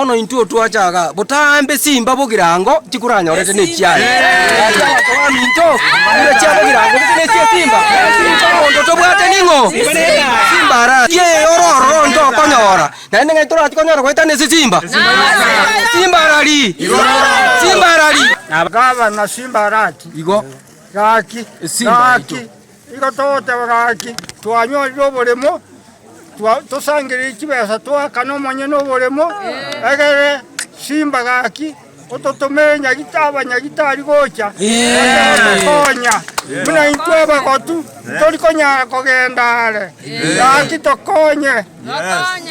Bono intwe otwacha igaa, botambe simba bogirango chikoranyorete nechiaye. Gaki abanto baminto, buna chia bogirango gose nechia simba, omonto tobwate ning'o? Simba ara eye ore ororo ntokonyora, naende ng'ai torachi konyora goetana ase simba? Simba arari? Simba arari? Gavana simba arati. Igo. Gaki, Esimba gaki, yaito. igo togoteba gaki, twanyorire oboremo, twa tosangererie chibesa toakane omonyene oboremo, egere simba gaki, ototomere nyagita abanyagitari gocha, gocha gotokonya. Buna intwe abagotu, ntori konyara kogenda are, gaki tokonye.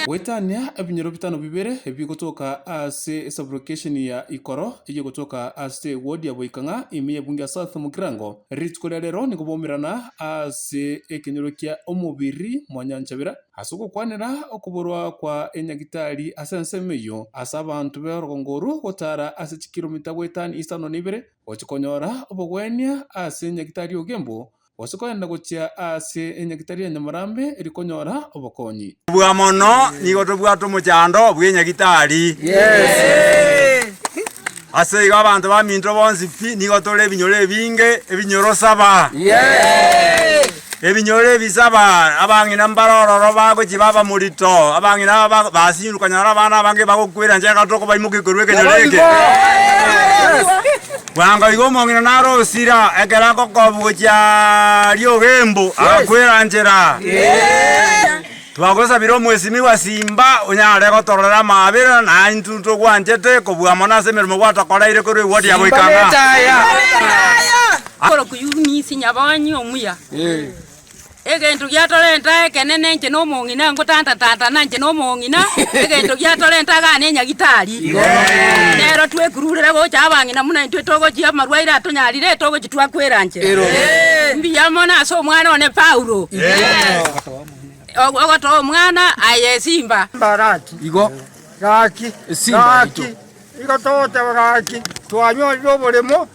Goetania ebinyoro bitano bibere ebigotoka ase esabulokesheni ya Ikoro eyio egotoka ase ewodi ya Boikang'a ime y'ebunge ya South Mugirango. Rituko ria rero nigo baumerana ase ekenyoro kia Omobiri Mwanyanchabera ase ogokwanera okoborwa kwa enyagitari ase ensemo eyio ase abanto b'orogongo orwo gotara ase chikiromita goetania isano na ibere gochia konyora obogwenia ase enyagitari Ogembo Gose kogenda gochia aase enyagitari ya Nyamorambe erio konyora obokonyi. Kobua mono nigo tobwate omochando bw'enyagitari. Ase igo abanto baminto bonsi pi nigo tore ebinyoro ebinge, ebinyoro saba. Ebinyoro ebi saba, abang'ina mbare ororo bagochia baba morito, abang'ina aba basinyirwe konyora abana abange bagokwera inche ekero tokobaimokia korwa ekenyoro eke. Bwango iga omong'ina nare osira, ekero agokobwa gochia aria ogembo, agakwera nchera. Twagosabire omwesimigwa Simba onyare gotororera amaabera, na intwe ntogwanchete kobua mono ase emeremo gwatokoreire korwa ewodi ya goika ng'a. Korokwa Eunice Nyabonyi omuya. Egento giatorenta ekenene inche na omong'ina ngotanta-tantana inche na omong'ina, egento giatorenta igaa ne enyagitari. Nero twekururera gocha abang'ina buna intwe togochia amarwaire atonyarire togochia twakwera nchera. Mbuya mono ase omwana one Paulo, ogotoa omwana aye esimba. Baraki, Igo gaki, esimba gaki, yaito. igo togoteba gaki, twanyorire oboremo,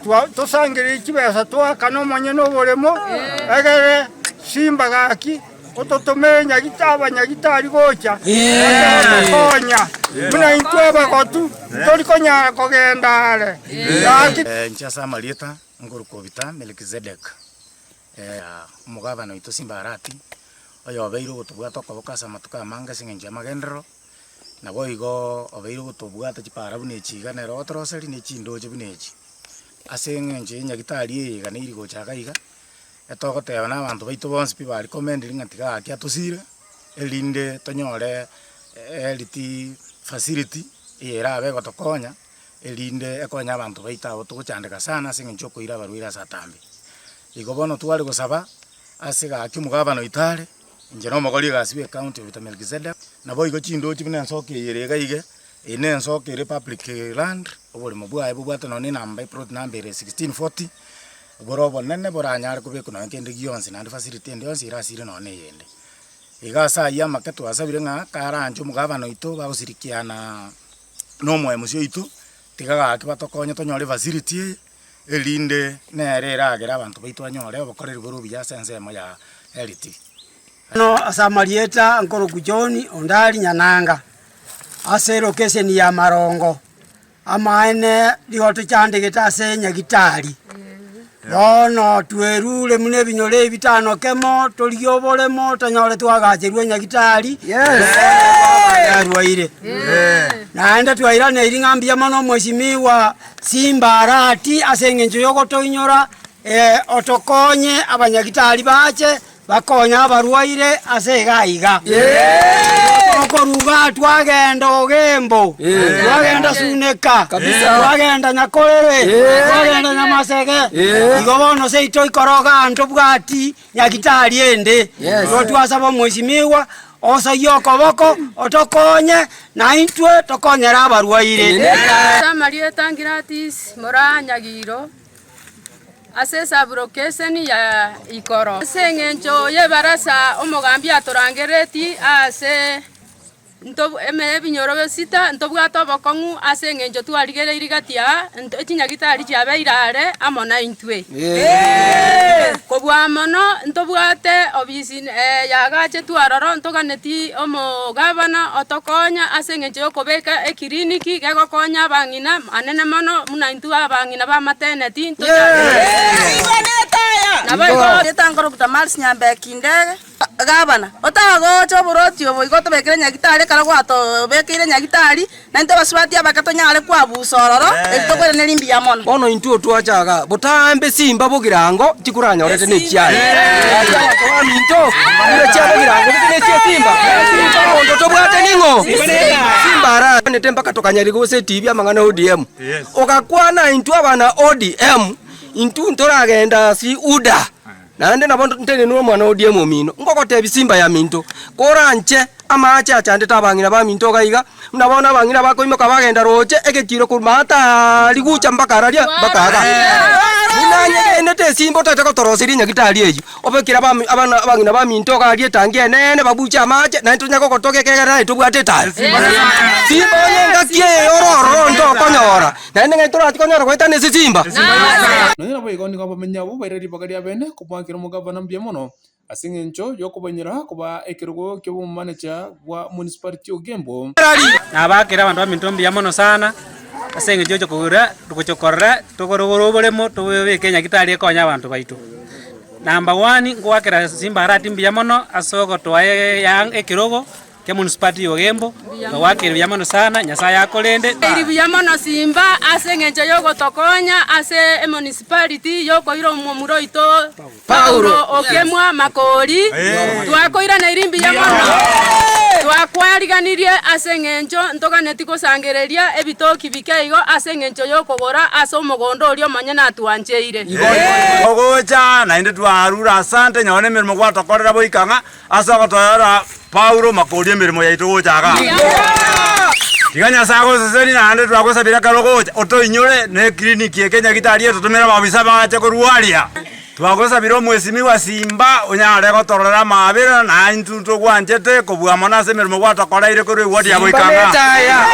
twa tosangererie chibesa toakane omonyene oboremo, egere simba gaki, ototomere nyagita abanyagitari gocha, gocha gotokonya, buna intwe abagotu, ntori konyara kogenda are, gaki. Inche ase amarieta nkorokwa Obita Melkizedek, omogabana oito Simba Arati, oyobeire ogotobwata okoboko ase amatuko amange ase eng'encho y'amagenderero. Naboigo obeire ogotobwata chipaara buna echi iga nere ogotoroseria ne chindoche buna echi. Ase eng'encho ye nyagitari eye iga neiri gocha iga iga, etogoteba na abanto baito bonsi pi barecommendiri ng'a tiga gaki atosire, erinde tonyore health facility eye erabe egotokonya, erinde ekonye abanto baito abwo togochandeka sana ase eng'encho yokoira abarwaire ase atambe. Igo bono tware gosaba, ase gaki omogabana oito are. Inche nomokori egasi bw'ecounty of Melkizedek, naboigo chindochi buna ensoko eye ere iga iga, eye ne ensoko ere public land, oboremo bwaye bobwate nonye na enamba eplot number ere 1640, bore obonene boranyare kobekwa nonye kende gionsi naende facility ende yonsi erasire nonye na eyende. Iga ase ayio amake twasabire ng'a karanche omogabana oito bagosirikiana na omoemusi oito, tiga gaki batokonye tonyore efacility eye. erinde nere eragere abanto baito banyore obokoreri bore obuya ase ensemo ya health. Bono ase amarieta nkorokwa John Ondari Nyananga, ase elokesheni ya Marongo, amaene nigo tochandegete ase nyagitari. Bono twerure buna ebinyoro ebi bitano kemo, torigie oboremo tonyore twagacherwa enyagitari, yarwaire. Naende twairaneirie ng'a mbuya mono omweshimiwa Simba Arati ase engencho y'ogotoinyora, otokonye abanyagitari bache bakonye abarwaire ase iga iga. Tokoruga twagenda Ogembo, twagenda Suneka, twagenda Nyakorere, twagenda Nyamasege, igo bono seito ikoroga ntobwati nyagitari ende. Igo twasaba omwesimigwa Osoyie okoboko, otokonye, na intwe tokonyere abarwaire. Ase amarieta Gladys Moraa Nyagiro, ase esabulokeseni ya Ikoro. Ase engencho y'ebarasa omogambi atorangeretie ase. Ntob eme ebinyoro bisita ntobwate obokong'u ase eng'encho twarigereirie gati aa, nto chinyagitari chiabeire are amo naintwe. Kobua mono ntobwate obisi yagachetwe aroro ntoganeti omogavana otokonya ase eng'encho yokobeka ekiriniki gegokonya abang'ina anene mono buna intwe abang'ina ba maternity nabo igo. Erieta nkorokwa Damaris Nyambeki Ndege. Gavana, otagocha oboroti obo igo otobekere nyagitari ekero gwatobekeire nyagitari, na intwe abasubati abake tonyare kwabusa ororo, eri tokoiraneria mbuya mono. Bono intwe twacha igaa, botambe simba bogirango chikoranyorete nechiaye. Gaki abanto baminto, buna chia bogirango gose nechia simba, omonto tobwate ning'o? Simba aranete mpaka tokanyariga gose etibi amang'ana ODM. Ogakwana intwe abana ODM, intwe ntoragenda ase UDA. Naende nabo ntenenwe omwana o ODM omino, ngogotebia simba yaminto, koranche amaache achandete abang'ina baminto iga iga, buna bono abang'ina bakoimoka bagenda roche egetiiro korwa maate aa rigucha mpaka araria mpaka aga. Buna nyegenete esimba otagete gotoroseria enyagitari eyio, obekere abami abana abang'ina baminto iga aria etangi enene babuche amache, naende tonyare gogotoka ekiagera naye tobwate etayo. Simba onye engaki eye ore ororo ntokonyora. Naende ng'ai torache konyora goetana ase simba? Nonya naboigo nigo abamenyi abwo baire ribaga ria bene komoakera omogavana mbuya mono ase engencho y'okobainyora kobaa ekerogo ki'obomanecha bwa municipality Ogembo. Nabakere abanto baminto mbuya mono sana, ase eng'encho yocha kogora gocha korora togore oboremo tobeke nyagetari ekonye abanto baito. Number one, ngoakera Simba Arati mbuya mono ase ogotoa ekerogo. Kia municipality ya Ogembo, togwakire buya mono sana, Nyasaye akorende. Eri buya mono Simba ase engencho y'ogotokonya ase emunicipality y'okoira omomura oito Paulo Okemwa Makori. Twakoiraneiri mbuya mono, twakwariganirie ase engencho ntoganeti gosangereria ebitoki bike igo ase engencho y'okogora ase omogondo oria omonyene atwancheire. Ogocha naende twarure asante nonye nemeremo gwatokorera goika ng'a Ase ogotoyora Paulo makoria emeremo yaito gocha igaa. Tiga Nyasae agosesenie naende twagosabire ekero ogocha otoinyore ne eclinic eke nyagitari etotomere ababisa bache korwa aria. Twagosabire omwesimiwa Simba onyare gotororera amaabera na intwe ntogwanchete kobua mono ase emeremo gwatokoreire korwa eward ya Simba goika ng'a. netaya.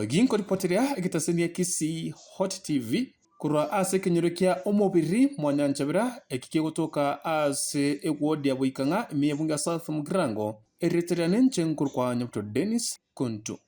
Ginkoripoteria egetaseni Kisii Hot TV Korwa ase ekenyoro kia omobiri mwanyanchabera eki kegotoka ase eward ya Boikang'a ime y'ebunge ya South Mugirango, erieta riane inche nkorokwa Nyabuto Dennis Kuntu.